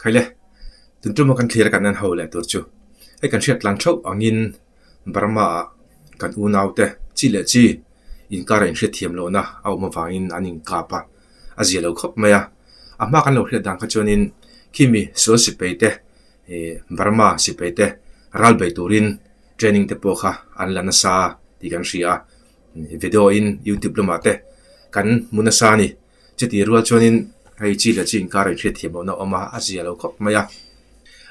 Khaile, tun tuma kan thlir a kan en ho leh tur chu hei kan hriat tlan theuh angin Burma ah kan unaute chi leh chi inkar a inhriat thiam lohna a awm avangin an inkap a, a zia lo khawp mai a. A hma kan lo hriat dan kha chuanin khimi sual sipai te ih Burma sipai te ral bei turin training te pawh kha an la nasa tih kan hria a, video in youtube lamah te kan hmu nasa a ni. Chutih rual chuanin hei chi leh chi inkar in hriat thiam lohna a awm a, a zia lo khawp mai a.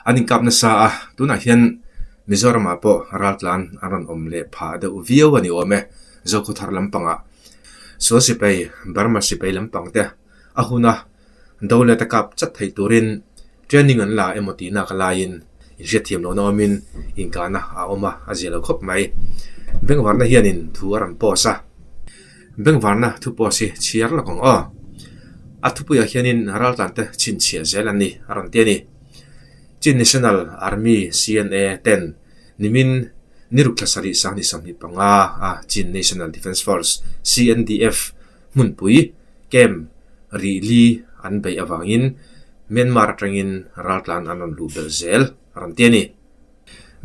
An inkap nasa a, tunah hian Mizoramah pawh raltlan an rawn awm leh phah deuh viau a ni awm e. Zokhawthar lampangah sual sipai, Burma sipai lampang te a huna do let a kap chat theih turin Training an la emaw tih nak laiin inhriatthiam lohna awmin inkahna a awm a, a zia lo khawp mai. Bengvarna hianin thu a rawn post a, Bengvarna thu post hi chhiar lawk ang aw. A thupuiah hianin raltlante chhinchhiah zel an ni a rawn ti a ni. Chin National Army, CNA, ten nimin ni ruk thla sarih sang ni 25 a Chin National Defence Force, CNDF, hmunpui, camp, rih li an beih avangin Myanmar atangin raltlan an rawn luh belh zel a rawn ti a ni.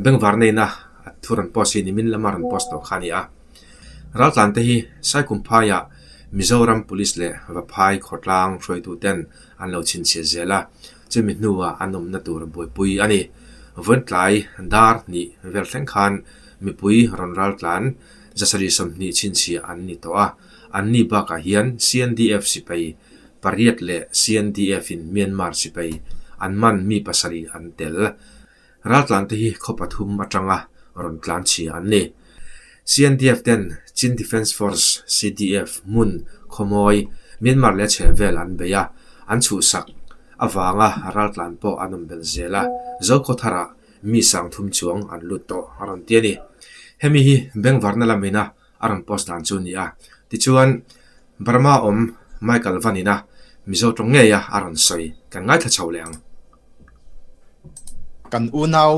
Bengvar neina a thu rawn post hi nimin lama rawn post tawh kha a ni a. Raltlan te hi Saikumphaiah Mizoram Police leh Vaphai khawtlang hruaitu ten an lo chhinchhiah zel a, chumi hnuah an awmna tur buaipui a ni. Vawiintlai dar hnih vel thleng khan mipui rawn raltlan zasarih 20 chhinchhiah an ni tawh a. Anni bakah hian CNDF sipai pariat leh CNDF-in Myanmar sipai an man mi pasarih an tel. Raltlante hi khaw pathum atanga rawn tlan chhia an ni. CNDF ten Chin Defence Force, CDF, hmun, khawmawi, Myanmar leh a chhehvel an bei a, an chhuhsak avanga raltlan pawh an awm belh zel a, Zokhawtharah mi sangthum chuang an lut tawh a rawn ti a ni. Hemi hi Bengvarna lamina a rawn post dan chu a ni a. Tichuan, Burma awm Michael Van ina Mizo tawng ngeia a rawn sawi kan ngaithla chho leh ang. Kan unau,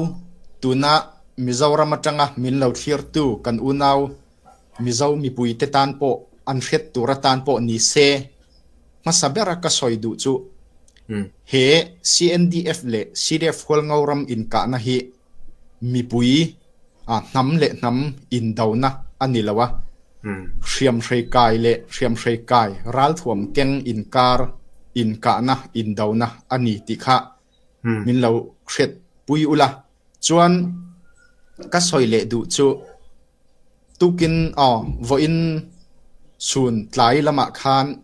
tuna Mizoram atanga min lo thlirtu kan unau Mizo mipuite tan pawh an hriat tur atan pawh ni se, hmasa bera ka sawi duh chu he CNDF leh CDF Hualngoram inkahna hi Mipui a hnam leh hnam indona a ni lo a, hriamhrei kai leh hriamhrei kai ralthuam keng inkar inkahna indona a ni tih kha min lo hriatpui ula. Chuan ka sawi leh duh chu Tukin aw vawiin chhun tlai lamah khan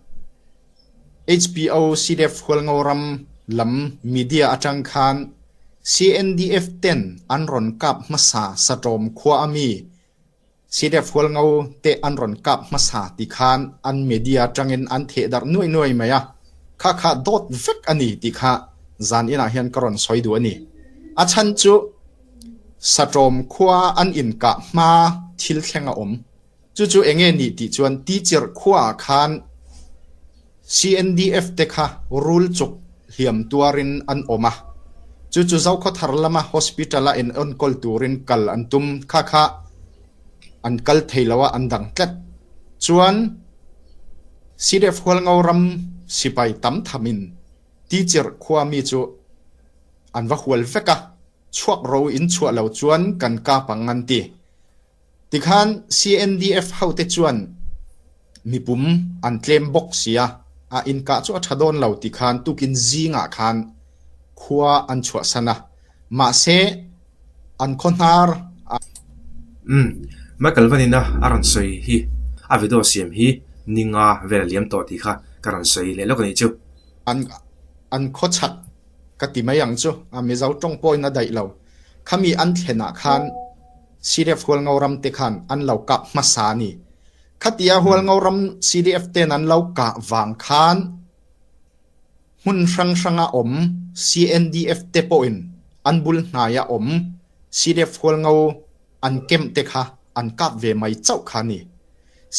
HPO CDF Hualngoram lam media atang khan CNDF ten an rawn kap hmasa Satawm khua ami CDF Hualngo te an rawn kap hmasa ti khan an media atangin an theh darh nuai nuai mai a, kha kha dawt vek a ni tih kha zan inah hian ka rawn sawi duh a ni. A chhan chu Satawm khua an inkah hma thil thleng a awm. Chu chu enge nih tih chuan Tichirh khuaah khan CNDF te kha rul chuk hliam tuarin an awm a. Chu chu Zokhawthar lama hospital a enkawl turin kal an tum kha kha an kal thei lo a, an dang tlat. Chuan CDF Hualngo ram sipai tam thamin Tichirh khua mi chu an va hual vek a, chhuak ro in chhuah lo chuan kan kap ang an ti. Tikhan CNDF hote chuan mipum an tlem bawk sia, a inkah chu a tha dawn lo tikhan tukin zingah khan khua an chhuahsan a, mahse an khaw hnar a. Umm, Michael Vanina a rawn sawi hi a video siam hi ni nga vel a liam tawh tih kha ka rawn sawi leh lawk a nih chu. An an khaw chhak ka ti mai ang chu, a Mizo tawng pawhin a daih lo. Khami an thlenah khan CDF Hualngoram te khan an lo kap hmasa a ni. Khatia Hualngoram CDF ten an lo kah vang khan hmun hrang hranga awm CNDF te pawhin an bul hnaia awm CDF Hualngo an kemh te kha an kap ve mai chauh kha a ni.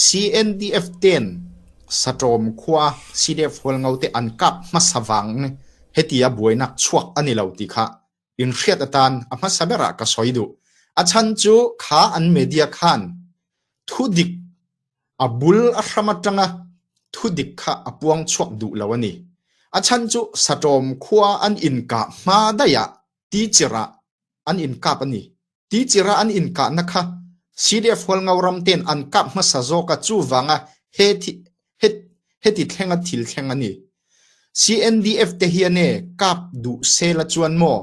CNDF ten Satawm khua CDF Hualngo te an kap hmasa vang hetia buainak chhuak a ni lo tih kha inhriat atan a hmasa berah ka sawi duh. A chhan chu kha an media khan thudik a bul a hram atanga thudik kha a puang chhuak duh lo a ni. A chhan chu Satawm khua an inkah hma daihah Tichirah an inkap a ni. Tichira an inkahna kha CDF Hualngo ram ten an kap hmasa zawk a, chuvanga he heti thlenga thil thleng a ni. CNDF te hian e kap duh sela chuan maw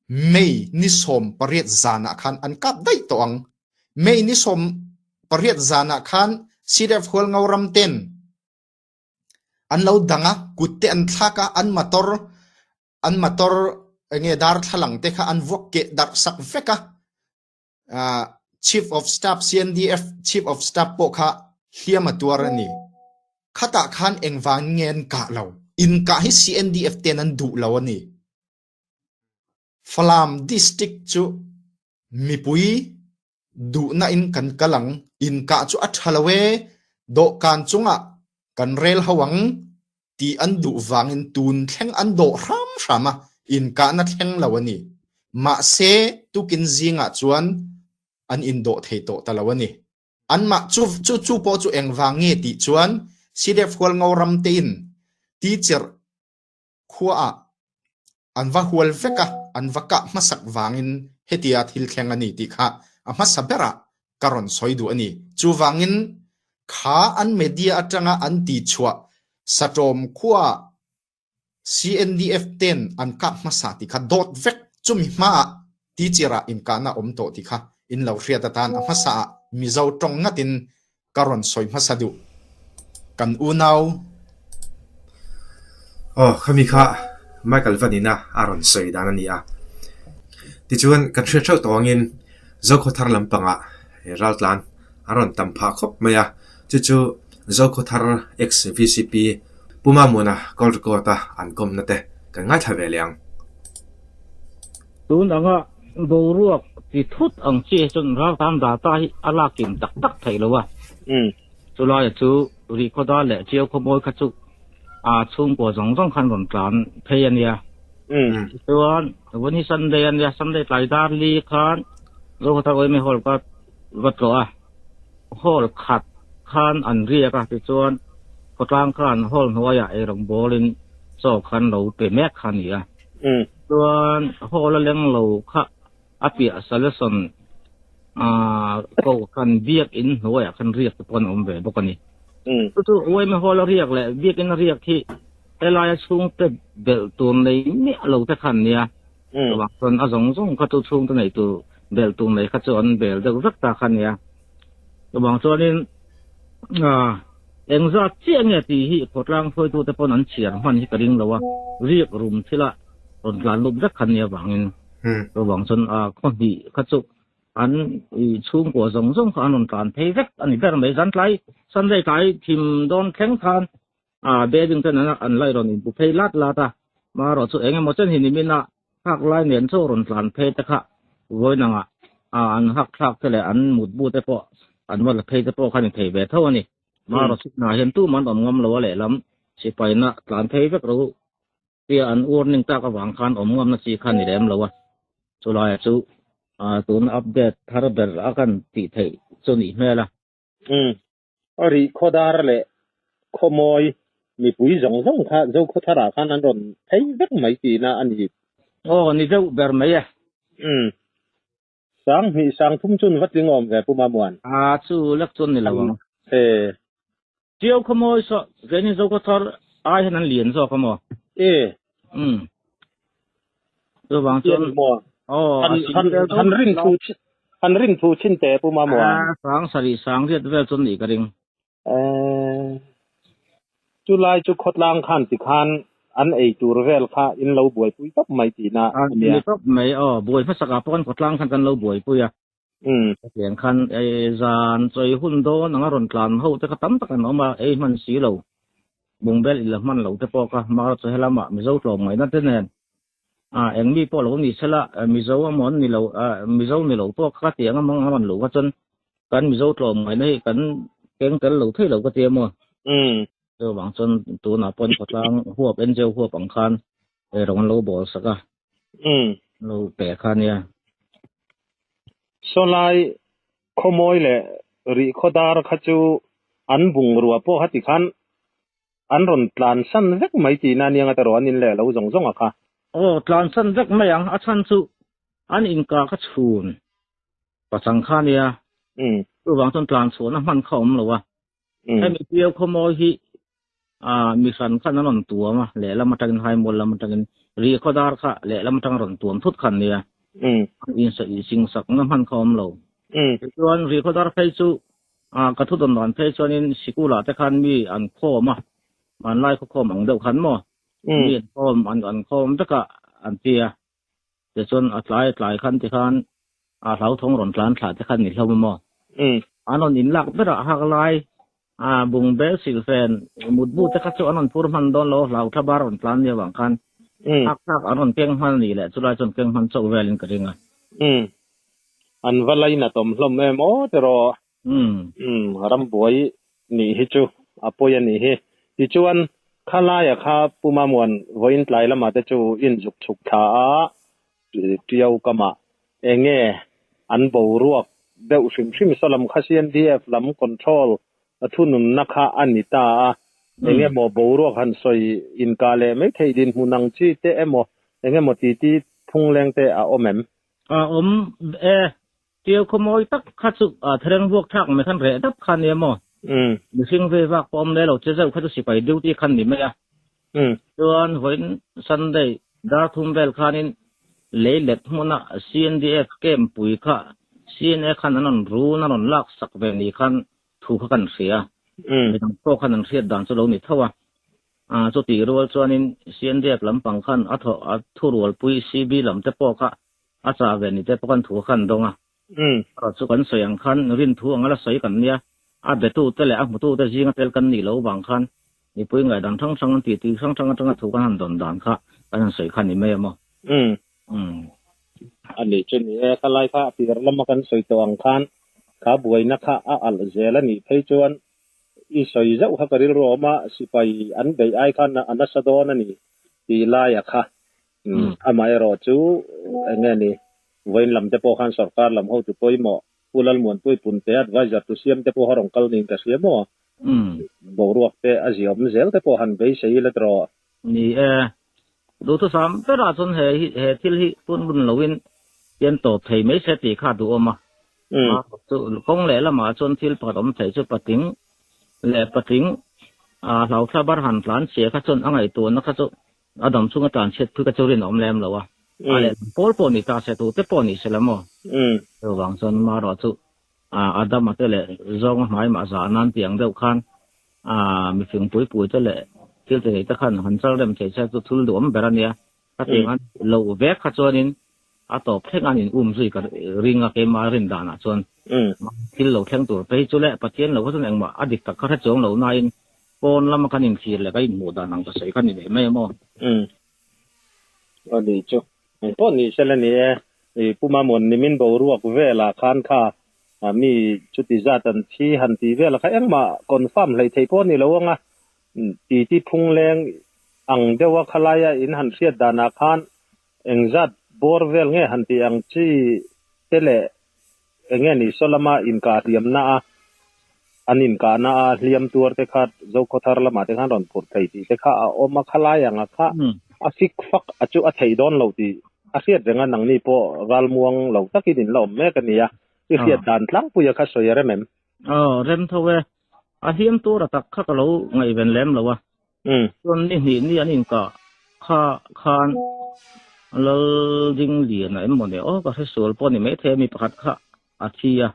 May ni 18 zanah khan an kap daih tawh ang. May ni 18 zanah khan CDF Hualngo ram ten an lo dang a, kut te an thlak a, an motor an motor enge darthlalang te kha an vuak keh darh sak vek a, ah Chief of Staff CNDF Chief of Staff pawh kha hliam a tuar a ni. Khatah khan engvang nge an kah lo? Inkah hi CNDF ten an duh lo a ni. Falam District chu mipui duhna in kan kal ang, inkah chu a tha lo e, dawhkan chungah kan rel ho ang tih an duh vangin tun thleng an dawh hram hram a, inkahna thleng lo a ni. Mahse, tukin zingah chuan an indawh thei tawh ta lo a ni. Anmah chu chu chu pawh chu engvang nge tih chuan CDF Hualngo ram tein teacher Khuaah an va hual vek a, an va kah hmasak vangin hetia thil thleng a ni tih kha a hmasa berah ka rawn sawi duh a ni. Chuvangin kha an media atanga an tihchhuah Satawm khuaah CNDF ten an kap hmasa tih kha dawt vek chumi hmaah Tichirah inkahna awm tawh tih kha in lo hriat atan a hmasaah Mizo tawng ngatin ka rawn sawi hmasa duh. Kan unau. Aw, khami kha Michael Vanina a rawn sawi dan a ni a. Tichuan, kan hriat theuh tawh angin Zokhawthar lampangah raltlan an rawn tam phah khawp mai a, chu chu Zokhawthar ex-VCP Pu Mamuna call record-a an kawmna te kan ngaithla ve leh ang. Tun anga boruak ti thut ang chi hi chuan raltan data hi a lak kim tak tak theih lo a. Chulaia chu Rihkhawda leh Tiau khawmawi kha chu a chhungkua zawng zawng khan rawn tlan phei a nia. Tichuan vawiin hi Sunday a nia, Sunday tlai dar li khan Zokhawthar Oime Hall ka va tlawh a. Hall khat khan an riak a, tichuan khawtlang khan hall hnuaiah eirawng bawlin chaw khan lo pe mek kha a ni a. Chuan hall a leng lo kha a piah solution kohhran biakin hnuaiah khan riak te pawh an awm ve bawk a ni. Chu chu uaime hall a riak leh biakin a riak hi helaia chhungte belh tur nei miah lo te khan nia. Chuvang chuan a zawng zawng kha chu chhungte nei tur belh tur nei kha chu an bel deuh vek ta kha nia. Chuvang chuanin Engzat chiah nge tih hi khawtlang hruaitute pawn an chhiar hman hi ka ring lo a, riak rum thila rawn tlan lut vek kha nia vangin chuvang chuan a khaw hnih kha chu an chhungkua zawng zawng kha an rawn tlan phei vek a ni ber mai. Zan tlai Sunday tlai thim dawn thleng khan a bedding ten an la rawn inpu phei lat lat a, marawh chu eng emaw chen hi nimin a Hak lai nen chaw rawn tlan phei te kha vawiin angah an hak thlak te leh an mutbu te pawh an va la phei te pawh kha ni thei ve tho a ni. Marawh chhukna hian tumah an awm ngam lo a lehlam sipaina tlan phei vek ro tia an warning tak avang khan awm ngamna chi kha ni lem lo a. Chulaiah chu tuna update thar ber a kan tih theih chu nih hmel a. Umm. A rih khawdar leh khawmawi mipui zawng zawng kha Zokhawtharah khan an rawn phei vek mai tihna a ni. Aw, ni deuh ber mai e. Umm. Sang hnih sang thum chun va tling awm ve Pu Mamuan. A, chu lek chuan ni lo ang. E. Tiau khawmawi saw keini Zokhawthar ai hian an lian zawk a maw? E. Umm. Chuvang chuan aw a sim vel dawn han rin thu han rin thu chin te pu ma muan a sang sari sang riat vel chuan nih ka ring eh chu lai chu khawtlang khan ti khan an ei tur vel kha in lo buaipui tawp mai tihna a nia tawp mai aw buai hmasak ah pawh kan khawtlang khan kan lo buaipui a hetiang khan zan chawi hun dawn anga rawn tlan ho te kha tam tak an awm a ei hman si lo bungbel in la hman lo te pawh kha hmar chu helamah Mizo tlawm ngaihna te nen a eng mi pawh lo ni sela Mizo amaw an ni lo Mizo ni lo pawh kha tiang a mang a man lo kha chuan kan Mizo tlawm ngaihna hi kan keng tel lo thei lo ka ti amaw chuvang chuan tunah pawh khawtlang huap NGO huap ang khan eirawng an lo bawl sak a lo pe kha nia. Sawlai khawmawi leh rih khawdar kha chu an bungrua pawh kha tikhan An rawn tlansan vek mai tihna ania nga tawh an in leh lo zawng zawng a kha. Aw, tlansan vek mai ang, a chhan chu an inka kha chhun pachang kha ania, chuvang chuan tlan chhuahna hman kha awm lo a. Hemi Piau khawmawi hi mi hran khan an rawn tuam a, lehlam atangin Haimual lam atangin Rihkhawdar kha lehlam atanga rawn tuam thut kha an nia, an insingsak na hman kha awm lo. Tichuan Rihkhawdar phei chu ka thu dawn dan phei chuanin sikulah te khan mi an khawm a, hmanlai khawkhawm ang deuh khan maw, mi an khawm an khawm vek a an ti a. Tichuan a tlai a tlai khan tikhan a hlauthawng rawn tlan thlah te khan ni hlauh maw? An rawn inlak berah hak lai a bungbel silfen mutbu te kha chu an rawn phur hman dawn lo hlau thla bar rawn tlan nia vang khan hak thlak an rawn keng hman ni leh chulai chuan keng hman chauh velin ka ring a. An va lainatawm hlawm em aw tiraw? Umm rambuai nih hi chu a pawi a nih hi. Tichuan khalaia kha Pu Mamuan vawiin tlai lamah te chu inzuk chhuk thla a, Tiau kamah enge an boruak deuh hrim hrim saw lam kha CNDF lam control a thununna kha a ni ta a, enge maw boruak han sawi inkah leh mai theih dinhmun ang chi te emaw enge maw titi phungleng te a awm em? A awm e, Tiau khaw mawi tak kha chu thereng vuak thlak mai khan reh dap kha nia maw? Mihring vei vak pawh awm leh lo che zeuh kha chu sipai duty khan ni mai a. Chuan vawiin Sunday dar thum vel khanin lei let hmuna CNDF camp pui kha CNA khan an rawn run an rawn lak sak ve ni khan thu kha kan hria. Midang pawh khan an hriat dan chu lo ni tho a. Chutih rual chuanin CNDF lampang khan a thawh a thurualpui CB lam te pawh kha A chah ve ni te pawh kan thu khan dawng a. Erawh chu kan sawi ang khan rin thu anga la sawi kan nia. A betu te leh a hmutu te zinga tel kan nih loh vang khan mipui ngaihdan hrang hrang an tih tih hrang hrang atanga thu kan han dawn dan kha kan han sawi kha ni mai a maw? A nih chu ni e, khalai kha a tir lama kan sawi tawh ang khan kha buaina kha a alh zel a nih phei chuan i sawi zauh kha ka rilru a awm a, sipai an beih ai khan a nasa dawn a ni tih laia kha Amaherawh chu eng nge ni, vawiin lam te pawh khan sorkar lam hotu pawimawh Pu Lalmuanpui Punte advisor tu siam te pawh a rawn kal niin ka hria maw? Boruak te a ziawm zel te pawh han beisei ila tawh. Ni e, duhthusam berah chuan he he thil hi tun run loin pian tawp thei mai se tih kha a duhawm a. Chu kawng leh lamah chuan thil pakhat awm thei chu patling leh patling hlauthla bar han tlan chhia kha chuan a ngaihtuahna kha chu A dam chhunga tlan chhiat pui ka chu rinawm lem lo a, a lehlam pawl pawh ni ta se tu te pawh ni se la maw? Chuvang chuan marawh chu Adama te leh zawnga hmai mah zah nan tih ang deuh khan mifing pui pui te leh thil ti thei te khan han chal rem thei se chu thil duhawm ber a nia. Khatiang an loh vek kha chuanin a tawp thleng an in um zui ka ring a keimah rin danah chuan thil lo thleng tur phei chu leh Pathian lo kha chuan engmah a dik tak kha hre chuang lo nain Pawn lama kan inthlir leh kan inhmuh dan ang ka sawi kha ni ve mai a maw? Umm. A ni chu. Eng pawh ni sela ni e. I Pu Mamuan nimin boruak velah khan kha mi chuti zat an thi han tih velah kha engmah confirm hleih theih pawh a ni lo ang a. Titi phungleng ang deuha khalaia in han hriat danah khan engzat bawr vel nge han tih ang chi te leh Eng nge ni saw lama inkah hliamna a, an inkahna a hliam tuar te kha Zokhawthar lamah te khan rawn phurh thei tih te kha a awm a, khalai anga kha a fik fak a chu a thei dawn lo tih a hriat reng a, nangni pawh ralmuang lo takin in la awm mek a nia, i hriat dan tlangpuia kha sawi a rem em? Aw, rem tho e. A hliam tur a tak kha ka lo ngaihven lem lo a. Chuan ni hnih ni an inkah kha khan Lalding Lian a em maw ni aw ka hre sual pawh a ni maithei a mi pakhat kha a thi a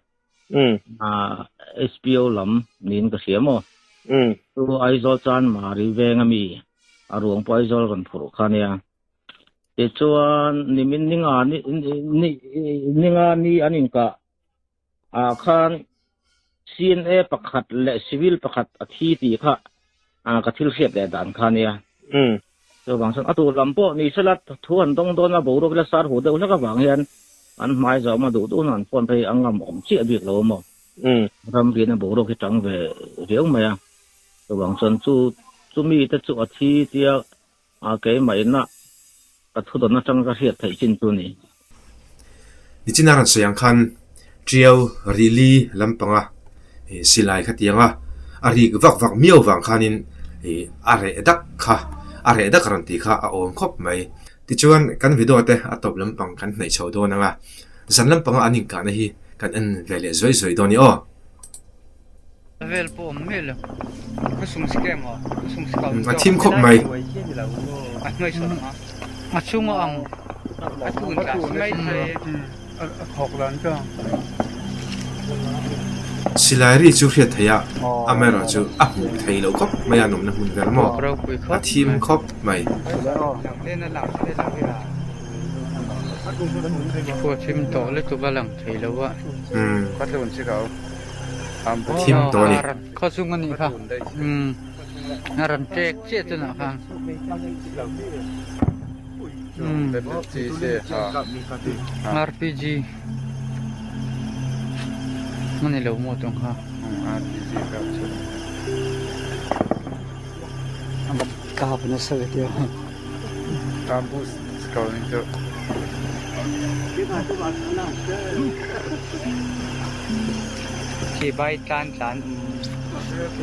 SPO lam niin ka hria maw chu Aizawl chuan Mari veng a mi a ruang pawh Aizawl rawn phurh kha nia tichuan nimin ninga ni ninga ni an inkah ah khan CNA pakhat leh civil pakhat a thi tih kha ka thil hriat leh dan kha nia. Chuvang chuan a tur lam pawh ni sela thu an dawng dawn a, boruak ila sar huh deuh hlek avang hian an hmai zawm a duh duhna an phone phei a ngam awm chiah bik lo a maw. Ram rian a boruak hi tang ve riau mai a. Chuvang chuan chu chumi te chu a thi tia keimah ina ka thu dawn atang ka hriat theih chin chu ni. Nichina rawn sawi ang khan Tiau Rili lampanga silai kha tianga a rik vak vak miau vang khanin Ih a reh dak kha a reh dak rawn tih kha a awm khawp mai. Tichuan kan video te a tawp lampang kan hnaih chho dawn ang a, zan lampanga an inkahna hi kan en ve leh zuai zuai dawn i aw. Vel pawh awm miah lo. Ka sung si kem aw. Ka sung si kau. A thim khawp mai. A hnuai sawn ang a. A chhung a ang. A tun tla si mai thei. A thawk lan chu. Silai ri chu hriat theih a, amaherawh chu a hmuh theih loh khawp mai a, nawmna hmun vel maw? A thim khawp mai. Khua thim tawh lutuk a lang thei lo a. A thim tawh a ni. Khaw chung a nih kha. A rawn ṭek chiah chunah khan. RPG a ni lo maw tawng kha.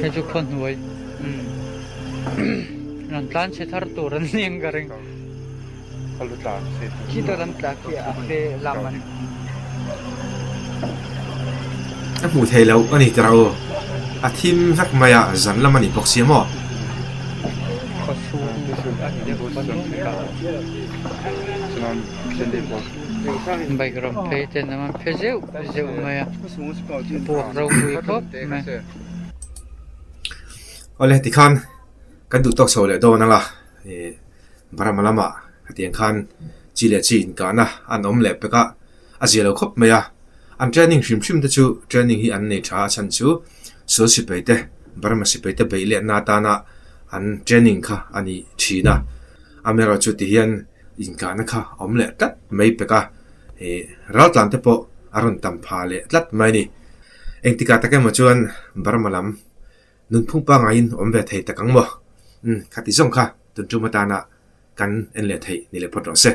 Hei chu khaw hnuai rawn tlan chhe thar tur an ni ang ka ring. A hmuh theih loh a ni tira aw. A thim vek mai a, zan lam a ni bawk si a maw? Bike rawn phei ten a man phe zeuh zeuh mai a, puak ropui khawp mai. Awle tikhan kan duh tawk chho leh dawn ang a, ih Burma lamah hetiang khan chi leh chi inkahna an awm leh pek a, a zia lo khawp mai a. An training hrim hrim te chu training hi an nei tha a chhan chu sual sipai te Burma sipai te beih letna atana an training kha a ni thin a. Amaherawhchu ti hian inkahna kha a awm leh tlat mai pek a, ih raltlan te pawh a rawn tam pha leh tlat mai a ni. Engtikah tak emaw chuan Burma lam Nunphung pangaiin awm ve thei tak ang maw? Umm, khati zawng kha tun tum atana kan en leh theih ni leh phawt rawh se.